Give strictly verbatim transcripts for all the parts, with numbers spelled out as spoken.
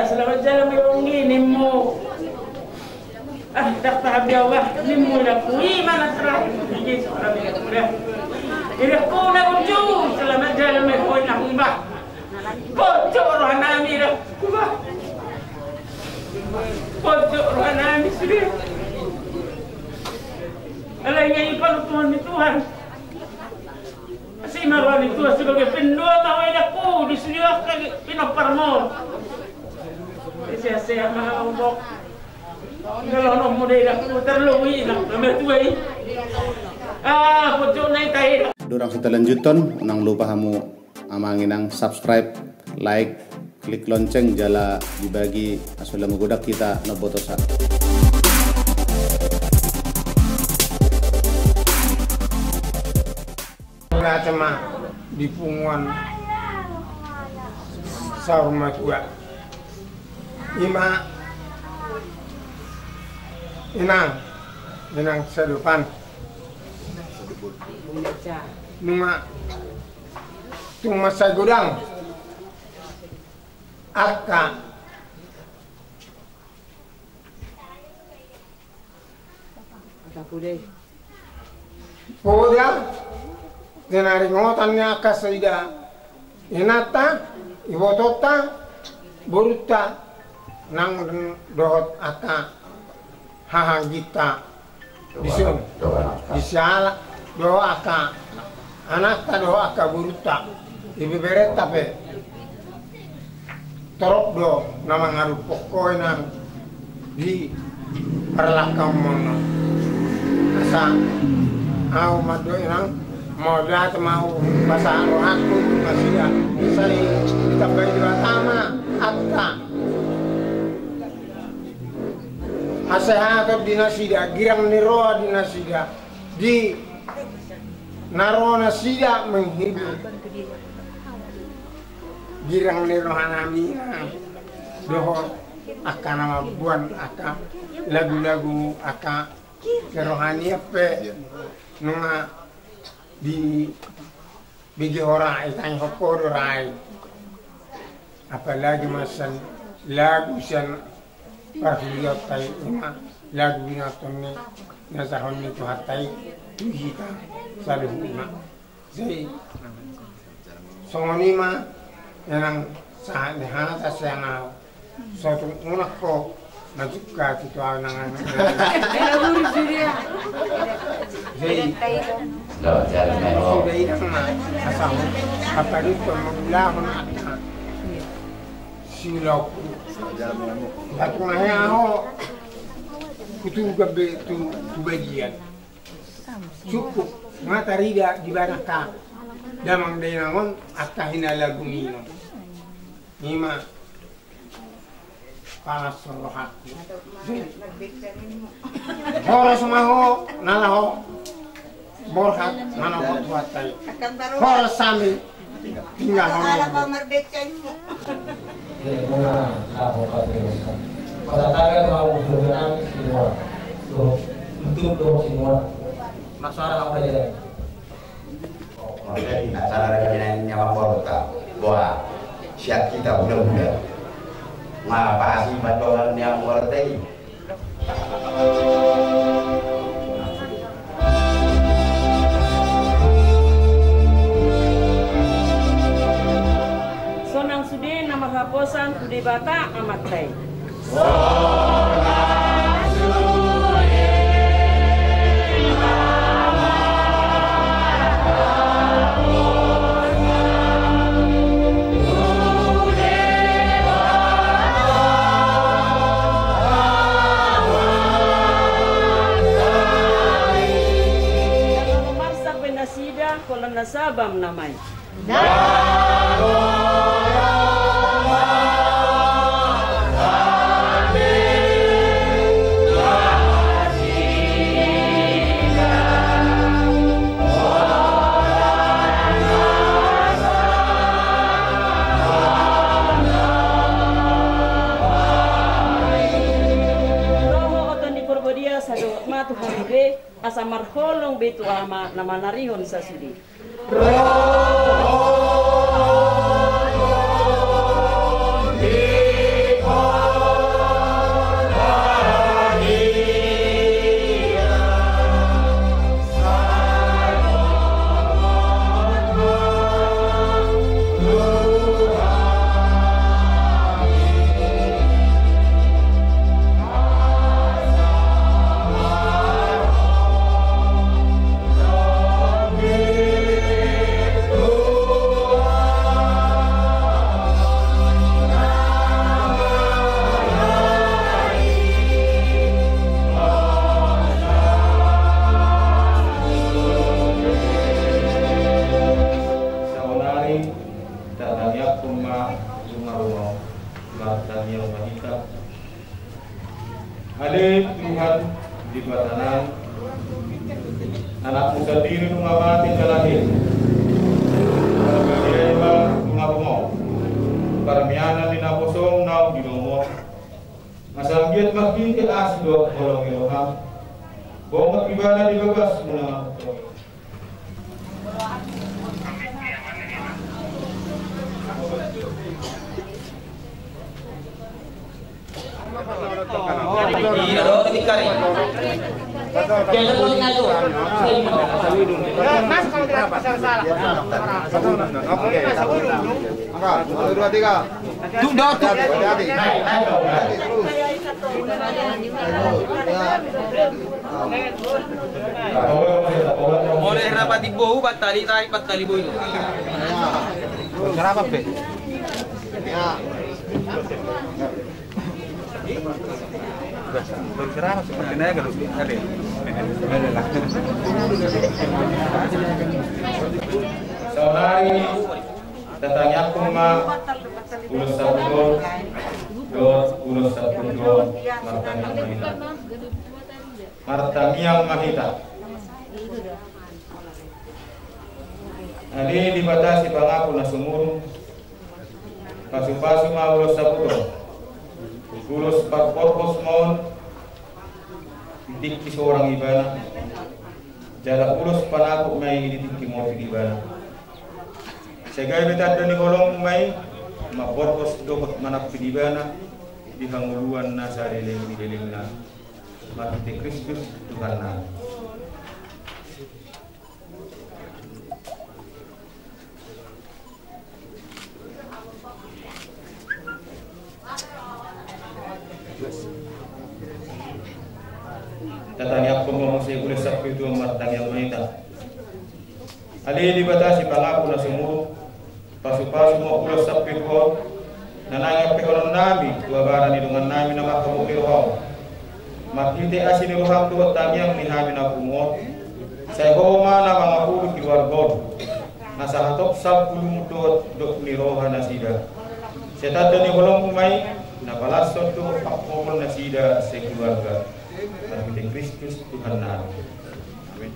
Selamat jalan, Bonggi, nimmu. Ah, dah paham ya Allah, nimmu dah kui mana terakhir. Ini sudah. Ini kau nak kunjung, selamat jalan, Bonggi, nak umbah. Pojok roha nami dah. Pojok roha nami sudah. Alai ngai palu Tuhan ni Tuhan. Asi ma roha ni Tuhan sebagai pendua tahu edaku di sudah kali pinomparmu. Sehat-sehat ma umbok. Kalau nomor dia edaku terlalu inang nama tuai. Ah, pojok naik tahi. Dorang sitalanjuton, unang lupa hamu Amang inang subscribe, like, klik lonceng jala dibagi asa lam godang hita na botosa. Rata ma di punguan saur matua. Ima inang, inang sadopan. Nunga tung mansai godang angka poda di na ringotan ni angka nasida, inanta, ibotonta, borunta, nang dohot angka hahaangginta. Dison, disiala dohot angka anakta dohot angka borunta, ibeberenta pe torop do na mangaruphon ho inang di parlangkaonmuna. Asa ahu mandok inang, mauliate ma ahu pasahat rohangku tu nasida, sai ditambai Debata ma angka hasehaton di nasida, girang ni roha di nasida, di na ro nasida menghibur. Girang ni roha nami dohot angka na mamboan angka lagu-lagu, angka kerohanian pe nunga di bege ho ra i, tangihon ho do ra i. Apalagi ma sian lagu sian parhuriaonta i, ima lagu binoathon ni na jahaon ni Tuhanta i tu hita saluhutna. Jadi songon i ma inang sahat ni hata sian ahu. Sotung unang ho na jungka tu ahu nang anak. Jadi sudah inang ma asa ho papaduhon mangulahon angka siulaonku. Batu na hea ho huturugan be tu, tu bagian. Cukup nga tarida di badan ka damang dainang on angka hinalagu ni inong. Ima palas rohangku. Horas ma ho na laho borhat manopot Tuhanta i. Horas hami tinggal ho. Pasatangan mau berkenan semua. Untuk, untuk semua. Masalah apa ya? Makanya di acara dengan nyawa morta, boha, siap kita muda-muda. Ngapa sih patongan nyawa morta ini? Sonang sude na marhaposan tu Debata Amanta i. Marsak be nasida, holan na sabam nama i. Roha oto ni Porbadia sadohot ma tu hami be, asa marholong be tu Ama na manarihon sasude. Martangiang ma hita. Ale Tuhan Debata nami, anakmu sandiri nunga mate jala hea. Marbadia i ma nunga bongok. Parmianan ni naposona di lomo. Asa anggiat marhite asi dohot holong ni roham, bongot ibana di bagasmu na martonggo. Oke, satu, dua, tiga. Tuk, dok, tuk. Boleh rapat di bou, battali, tarik battali bou itu. Kenapa, Pe? Ya. Kenapa seperti naik kalau ada? Saudari, Tatangianghon ma ulos saputon dohot ulos saputon, martangiang ma hita. Martangiang ma hita. Ale Debata sipangaku na sumurung, pasupasu ma ulos saputon. Ulos parborhos ma on di tingki sorang ibana. Jala ulos panakuk ma i di tingki morti ibana. Sai gabe tanda ni holongmu ma i, mamborhos dohot manampil ibana di hangoluan na saleleng ni lelengna. Marhite Kristus Tuhannami. Tatangianghon ma muse ulos saputon, martangiang ma hita. Ale Debata sipangaku na sumurung, pasupasu ma ulos saputon na naeng ampehonon nami tu abara ni dongan nami na manghatai roham. Marhite asi ni roham dohot tangiang ni hami na pungu on, sai Ho ma na mangapuli keluarga on. Asa hatop salpu lumut dohot dok ni roha nasida. Sai tanda ni holongmu ma i, na palashon dohot pangkohol nasida sekeluarga. Marhite Kristus Tuhannami. Amin.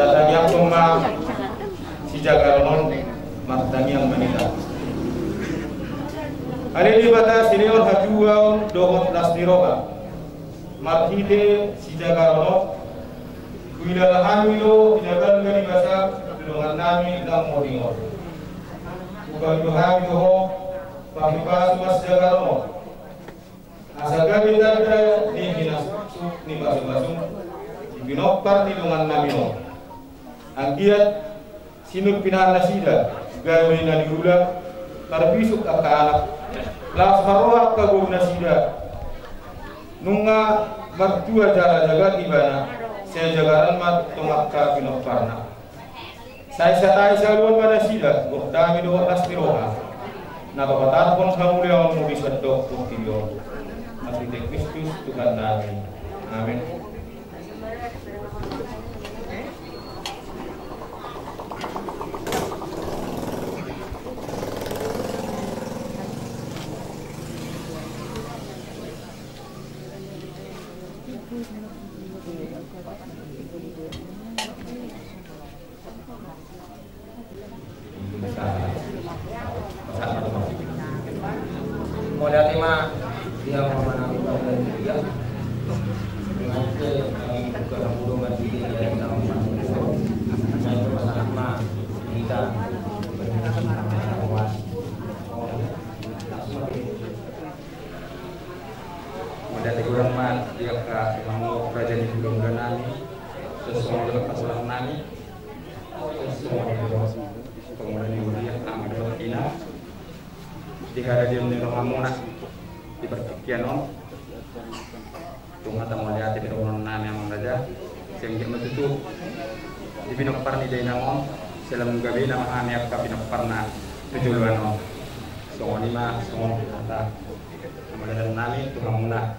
Tatangianghon ma sijagaron on, martangiang ma hita. Ale Debata silehon hatuaon dohot las ni roha, marhite sijagaron on, huilala hami do hinabalga ni basam tu dongan nami na moding on. Hupaboa hami do Ho, pasupasu ma sijagaron on. Asa gabe tanda ni hinasuk ni pasupasu di pinompar ni dongan nami on. Anggiat sinur pinahan nasida gabe na niula, marbisuk angka anak, laos marroha angka boru nasida. Nunga martua jala jagar ibana, sai jagaran ma tong angka pinomparna. Sai satai saluhon ma nasida, gok dame dohot las ni roha, na papatarhon hamuliaonmu di sandok portibi on. Marhite Kristus Tuhannami. Amin. Mauliate ma di Amanta na martua Debata. Dengan ke kami buka hamu dohot di dia yang sama. Saya itu pasangan ma kita. Mauliate godang ma di angka imam raja ni hulahula nami, songon dohot pasupasu nami, songon dohot pangula ni huria, ama dohot ina. Di haradeon ni rohamuna di partingkian on, tung hata mauliate pe dohonon nami, amang raja. Sai anggiat ma tutu di pinompar ni dainang on, sai lam gabena ma hami angka pinomparna tu joloan on. Songon i ma songon hata mauliate nami tu hamuna.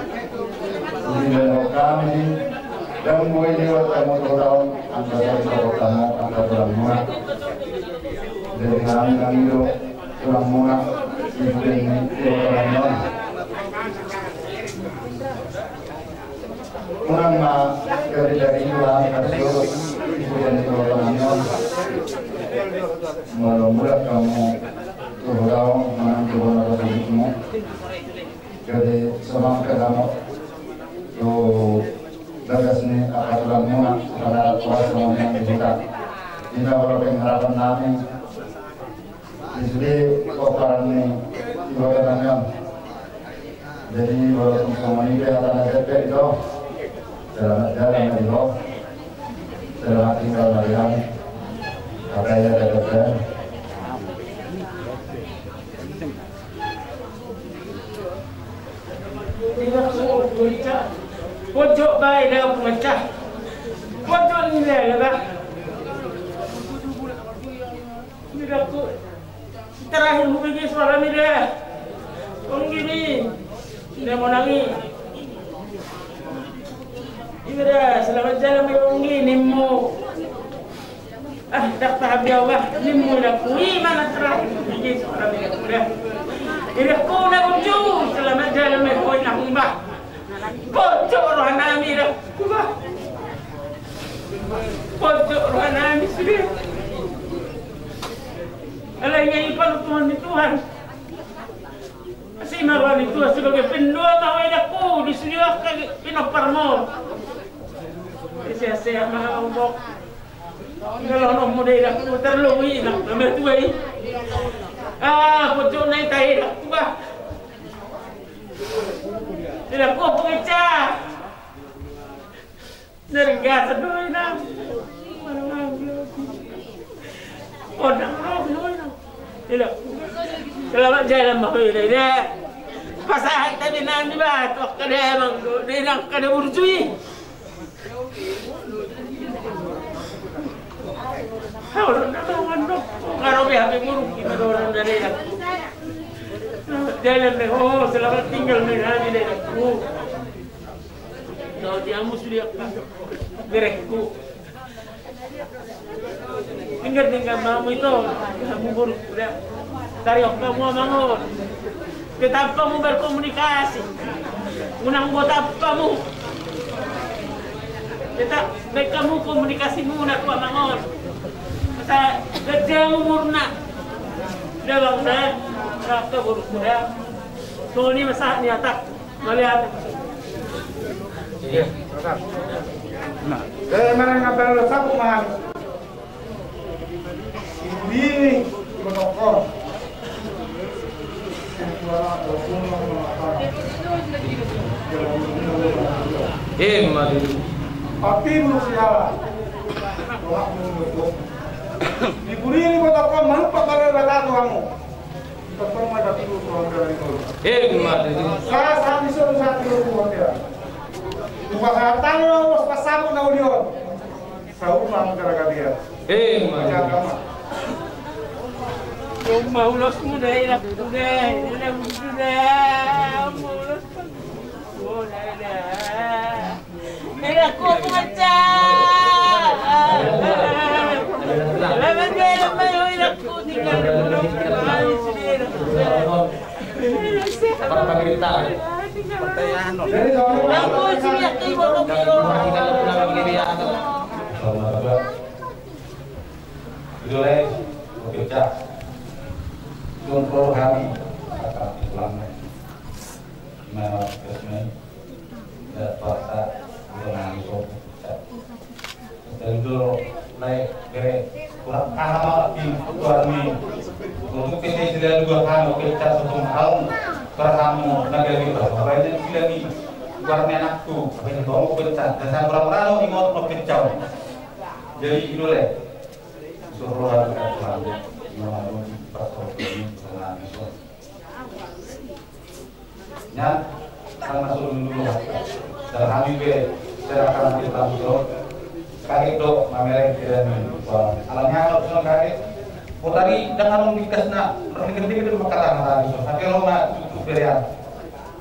Uli dan hami, dan boi lewat kamu turang, angka dari kamu, angka tulang muna. Dari kami, kami do, tulang muna, ipin, tulang muna. Unang ma, dari, dari iwa, dari iwa, dari iwa. Molo mulak kamu, tu hurau, manang tu bona, tu hurau. Jadi, semang ke kamu, tu bagas ni, apa tulang muna, pada kuasa muna di kita. Ina molo pengharapan nami, di sini koparan ni ibadah tangan. Jadi, walaupun semua ini dia tanah depe itu, selamat jalan ya, Ibu. Selamat tinggal, Mariam. Apa ya, ada depe? Pojok bae da pungacah. Pojok ni da, da. Nidokku, terakhir hubege suara mi da. Onggi ni. Nda monang i. Ima da, selamat jalan mi onggi ni mu. Ah, ndang tahan be au bah, nimmu inangku, i ma na terakhir tu gigi suara be au bah. Inangku na burju, selamat jalan ma ho inangku bah. Pojok rohanami inangku bah. Pojok rohanami sude. Alai nga i panutuhon ni Tuhan. Asi ma roha ni Tuhan sebagai pendoa ma ho inangku di sude angka pinomparmu. Sehat-sehat ma ho. Tinggal ono mode inangku terlalu inang nama tua i. Ah, pojok na i tahe inangku bah. Inangku pengeca. Nerga sedo inang. Mana mau dia? Kodang mau dia inang. Inang. Selamat jalan ma ho inang. Pasahat tapi nang di batu kada emang do. Inang kada burju i. Kalau nak lawan dong, kalau be hape muruk kita dorong dari aku. Jalan deh, oh selamat tinggal nih hami deh aku. Kau di amus dia, berekku. Tinggal tinggal mamu itu, kamu buruk udah. Tariok hamu amang on. Tetap hamu berkomunikasi. Unang boto hamu. Tetap baen hamu komunikasi muna tu amang on. Asa gaja hamu murna. Udah bang saya raka buruk udah. Toni masa niatak malihat. Iya. Nah. Eh, mana ngapain lo sabuk mahal? Sendiri, menokor. Eh, mati. Tapi belum segala. Orang menurut. Di buri ini kota kau, manupa pada rata kamu. Kau mah tapi lu kurang dari itu. Eh, mati. Saya satu suruh satu lu kurang dia. Bukan harta lu, pas sabuk na ulion. Saur ma gara-gara dia. Eh, ma. Baca agama. Rumah ulos muda, irak muda, irak muda, ulos muda. Irak ku baca. Lama dia, lama yo, irak ku tinggal. Apa berita? Itu lain, oke, cak. Kontrol hami, kata pulang. Nah, terus nih, tidak paksa, itu nangis, cak. Dari dulu, mulai bere, kurang paham di luar nih. Untuk P T S dua kami, oke, cak, satu hal, pertama, negara kita, apa ini, tidak nih. Luar nih anakku, apa ini, bawa pecah. Dan saya pura-pura lo ingat lo pecah. Jadi, itu leh. Suruh lalu ke Tuhan, mengalami persoalan ini, mengalami suatu. Nya, kan masuk dulu. Dan kami be, serahkan nanti tanggung jawab. Kaget do, mamereng tidak nih. Wah, alamnya kalau sudah kaget. Oh, tadi, jangan dikasih nak, dikit-dikit dulu kata-kata itu. Tapi lo nggak cukup berian.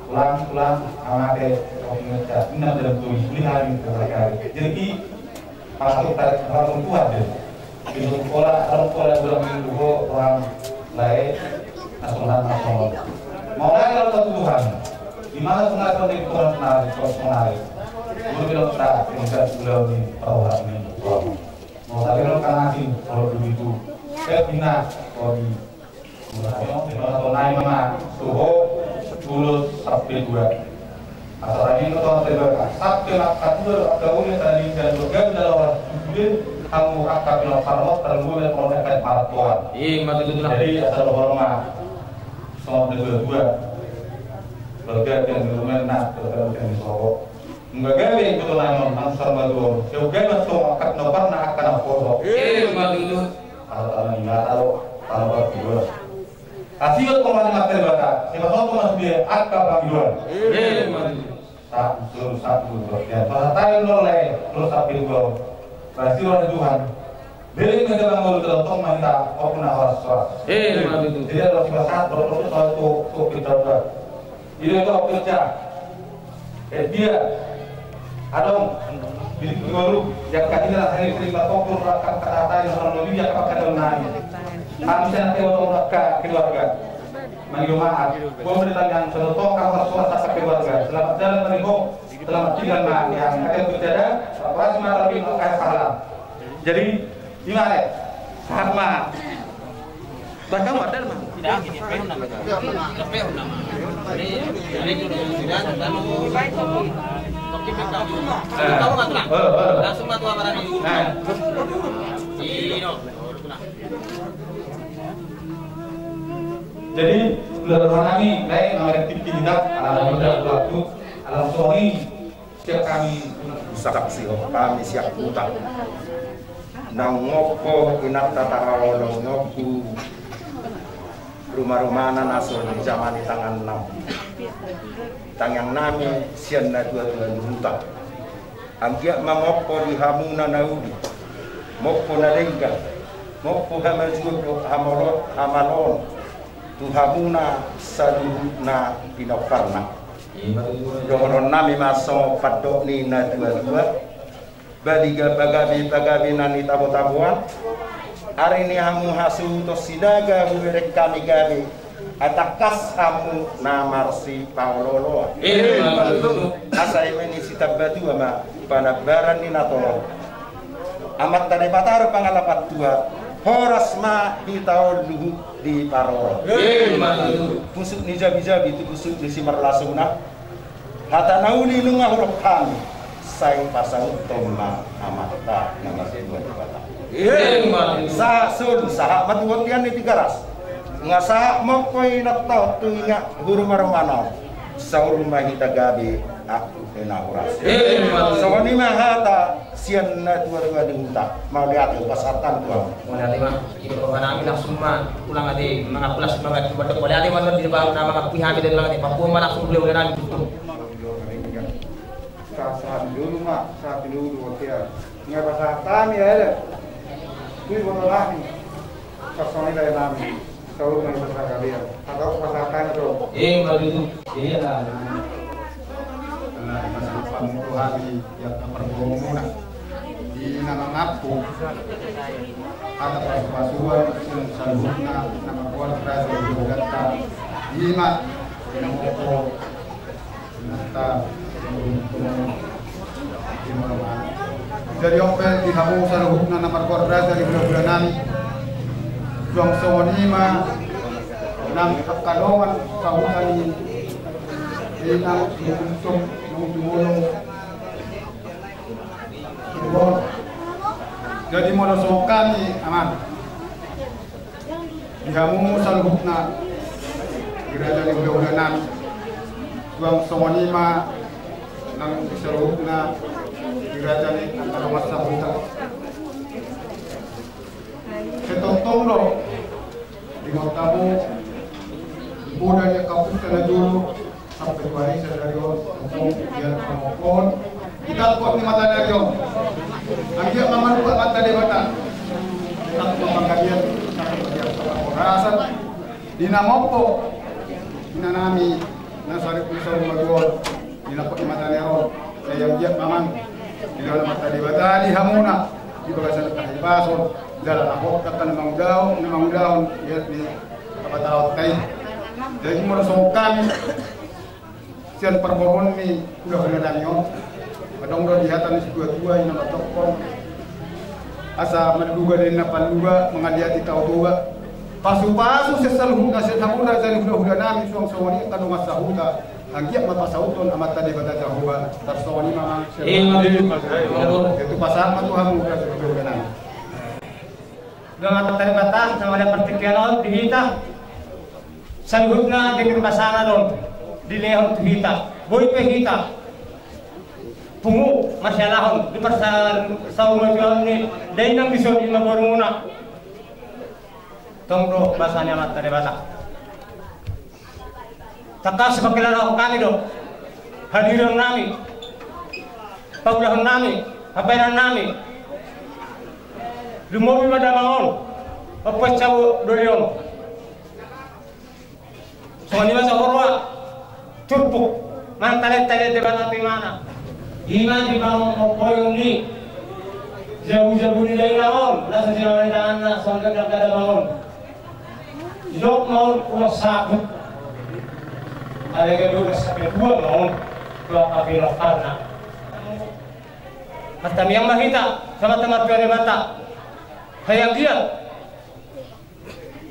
Pulang, pulang, amate, kau ingat ya, ini dalam tulis, ini hari ini. Jadi, Pasupasu tarik harapan Tuhan deh. Pintu sekolah, harapan sekolah, ulang minggu, orang lain, nasional, nasional. Mau lain kalau Tuhan, di mana sebenarnya Tuhan sebenarnya, kalau sebenarnya. Guru bilang tak, tinggal pulau ini, perawat ini, perawat. Mau tapi kalau kan asing, kalau begitu, saya pindah, kalau di Maratonai ma, toho, ulos, sampe dua. Asa rami ma toho tebaka. Sampe makatua, makauli, tadi dan begal, dalam orang sudah, kamu raka bilang parmot, terlalu dan kalau dekat maraton. Iya, mati betul lah. Jadi, asal hormat. Sama dua-dua. Begal dan di rumah, nah, begal dan di Solo. Nunga gabe ikuton anon, nang sarbadua. Seugana tong angkat na parna angka na poso. Eh, ma tutu. Asal tanah ingat tau, tanah batu dua. Kasih tong mati mati bata, siapa tong masuk dia angka pangiduan. Eh, ma tutu. Satu, satu, satu, dua. Ya, pas tayo nol lai, terus sampai dua. Kasih oleh Tuhan. Beli meja bangun terus tong minta, aku na horas horas. Eh, ma tutu. Jadi ada sifat saat berproses soal tu, tu kita buat. Ida itu pecah. Eh, dia. Adong. Di guru, yang kami lah hari ini berfokus raka kata-kata yang orang lebih yang akan kami. Kami sangat terima kasih keluarga. Mangido maaf, gua bertanya yang satu toh kamu harus suara satu keluarga. Selamat jalan mari ho. Selamat tinggal ma yang kata berjalan. Apa sih malam ini kayak salah. Jadi gimana? Sama. Bahkan modal mah. Tidak, ini P H nama. P H nama. Ini, ini sudah, sudah. Oke, P H. Eh, kamu nggak tenang. Halo, halo. Langsung matu apa tadi? Nah. Ini, no. Jadi, sudah kami, baik, nomor tiga kita, alam udah waktu, alam suami. Siap kami. Saksi ho hami siap huta. Naung ngompo inanta tahaholongonku ruma-rumana na so dijamani tanganna. Tangiang nami sian na tua-tua ni huta. Anggiat ma mompo di hamuna na uli. Mompo na denggan. Mompo hamajuon dohot hamolo-, hamaloon. Tu hamuna saluhutna pinomparna. Dohonon nami ma songon pandok ni na tua-tua. Baliga pagabe-pagabe na nitabo-taboan. Ari ni hamu hasuhuton Sinaga hubereng hami gabe. Ai tangkas hamu na marsipaolo-oloan. Asa eme ni sitambatua ma panambaran ni na tolong. Amanta Debata do pangalapan tua. Horas ma hita on luhut diparorot. Pusuk ni jabi-jabi tu pusuk ni simarlasuna. Hata na uli nunga hudok hami. Sai pasauthon ma Amanta na martua Debata. Sahat solu sahat ma tu bontean ni Tigaras. Nga sahat mompo inanta on tu inganan ruma-rumana on. Saur ma hita gabe angkup ni na horas. Songon i ma hata sian na tua-tua ni huta. Mauliate hupasahat hami tu hamu. Mauliate ma. Ido roha nami langsung ma ulang ate mangapulas mangat mandok mauliate ma di ba na mangapuhi hami dari ulang ate papuo ma langsung hule-hule nami tutup. Sahat-sahat ni dulu ma sahat ni dulu oke ya. Ngai pasahat hami ya ele. Kui boto nami. Pasoni lai nami. Saur ma i pasahat kalian. Atau pasahat hami tu. Eh, baru itu. Iya lah. Nah, pasahat hami tu hami yang perbohongan. Di na mangampu hata pasu-pasuan sian saluhutna na margoar Raja di Bogor. Ima di na moko nata. Jadi on pe di hamu saluhutna na margoar Raja di hula-hula nami. Suang songon i ma nang angka dongan sahuta ni inang di untung nang di bolong. Jadi molo songon hami, Amang, di hamu saluhutna di raja ni hula-hula nami, suang songon i ma nang di saluhutna di raja ni angka dongan sahuta. Setongtong do di mata hamu di poda ni angka ompunta na jolo sampe tu ari sadari on, tongtong di ari pangongkon di tangkok ni mataniari on. Anggiat ma manupa Amanta Debata di tangkok panggabean, di tangkok panggabean panghorasan di na mompo ina nami na sari pun saur matua on. Di tangkok ni mataniari on, sai anggiat ma Amang di dalan Amanta Debata di hamuna di bagasan hahipason jala na hot angka na mangulahon, na mangulahon di hata ni hapataonta i. Jadi molo songon hami sian parboruon ni hula-hula nami on, adong do di hata ni situa-tua i na mandokkon asa manduga do ninna panduga, mangaliati tao Toba. Pasu-pasu sian saluhutna sian hamuna raja ni hula-hula nami suang songon i angka dongan sahuta. Anggiat ma pasauthon Amanta Debata Jahowa. Tarsongon i ma Amang. Ima tutu. Ima tutu. Itu pasahat ma tu hamu raja ni hula-hula nami. Dua mata tali mata sama ada partingkian on di hita. Saluhutna dengan pasangan on dilehon tu hita. Boi pe hita pungu marsialahon di parsaurmatua ni dainang dison ima borumuna. Tong do basa ni Amanta Debata. Tangkas pangkilalahon hami do hadiron nami, paulahon nami, habaenan nami. Lumobi ma damang on mambuat sabo doli on. Songon i ma saur matua turpuk manang talenta Debata tu imana. Ima di pangompoi ni jabu-jabu ni dainang on, na so sinamani tanganna songon na kada mangon. Didok ma on ulos saput. Alai gabe ulos sapetua ma on tu angka pinomparna. Martamiang ma hita, sama-sama tu Debata. Hai anggiat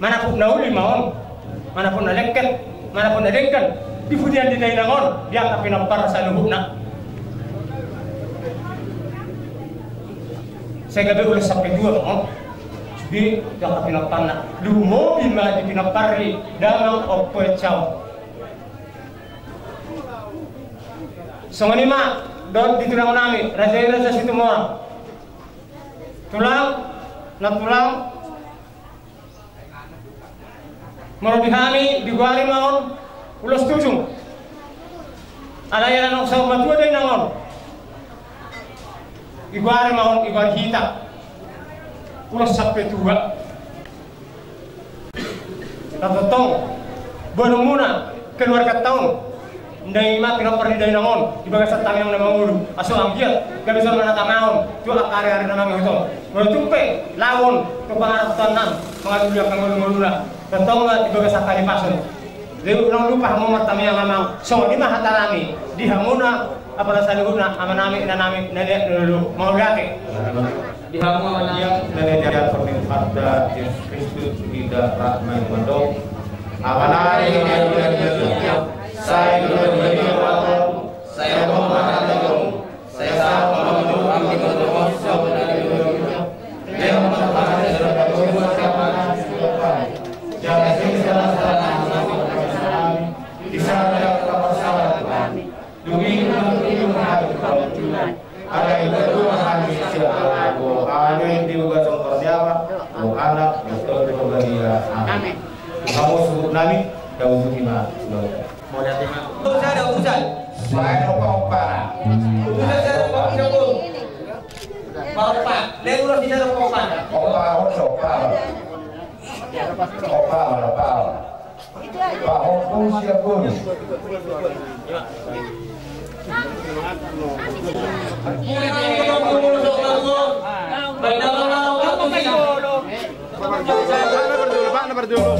manaput na uli ma on, manaput na lengket, manaput na denggan, di pudian di dainang on, di angka pinompar saluhutna. Sai gabe ulos sapetua ma on. Sude di angka pinomparna. Lumobi ma di pinompar ni damang Ompu Ecao. Songon i ma dohot di tulang nami, raja i Raja Situmorang. Tulang, na tulang, molo di hami digoari ma on ulos tujung. Alai ala naung saur matua dainang on, digoari ma on, digoari hita ulos sapetua. Na tongtong boanonmuna, keluarganta on, ndai ma pinompar ni dainang on di bagasan tangiang na mangolu, asa anggiat gabe jolma na tama on tu angka ari-ari na mangihut on. Molo tung pe laho on tu pangarahutannami mangalului angka ngolu-ngoluna, tongtong ma di bagasan halipason. Jadi unang lupa hamu martamiang amang. Songon i ma hata nami di hamuna, apala saluhutna, amanami, inanami, na liat na lolo, mauliate. Di hamu amang na liat, na liat, Tuhanta Jesus Kristus, ida rahmat mandok. Amanami na liat, sai Amen. Di bagasan Anak, Tondi, Roh Badia. Amen. Hamu suhut nami, dauduti ma. Utusan, utusan. Baik, opa, opa. Utusan, saya opa, opa. Opa, opa. Lain ulos di sana, opa, opa. Opa, opa, opa. Opa, opa. Pak Ompu siap pun. Pak, nomor dulu, Pak, nomor dulu.